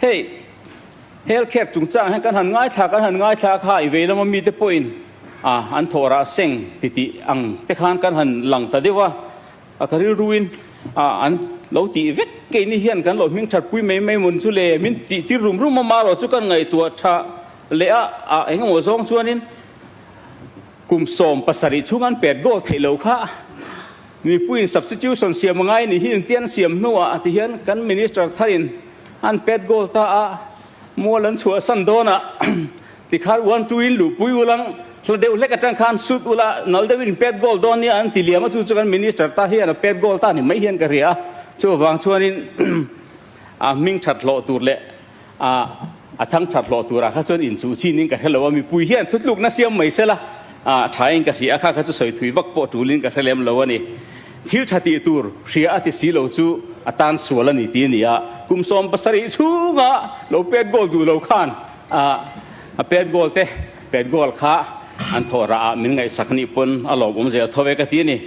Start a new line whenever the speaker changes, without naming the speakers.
Hei, hel khek chungchang hian kan han ngaithla kan han ngaithla kha i vei lama mite pawhin a an thawh rah seng titih ang te khan kan han lang ta deuh a, a ka rilruin a an lo tih vek keini hian kan lo hming that pui mai mai mawn chu le min tih tir rum rum a marawh chu kan ngaihtuah tha leh a, a engemaw zawng chuanin Kum 17 chhung an pet goal theih lo kha mipuiin substitution siam a ngai ni hi inti an siam hnuah ti hian kan minister tharin an pet goal ta a, mual an chhuahsan dawn a tikhan one two in luhpui ulang hla deuh hlek atang khan shoot ula nal deuhin pet goal dawn nia an ti liam a chu chu kan minister ta hian a pet goal ta ni mai hian ka hria a chuvang chuanin a hming that hlawh tur leh A a thang that hlawh turah kha chuan inchuh chin in ka hre lo a, mipui hian thutlukna siam mai sela a tha in ka hria a, kha kha chu sawi thui vak pawh tul in ka hre lem lo a ni. Thil tha tih tur hria a ti si lo chu a tan sual a ni ti a ni a, kum 70 chhunga lo pet goal duh lo khan a a pet goal te pet goal kha an thawh rah ah min ngaihsak nih pawn a lawmawm zel tho ve ka ti a ni.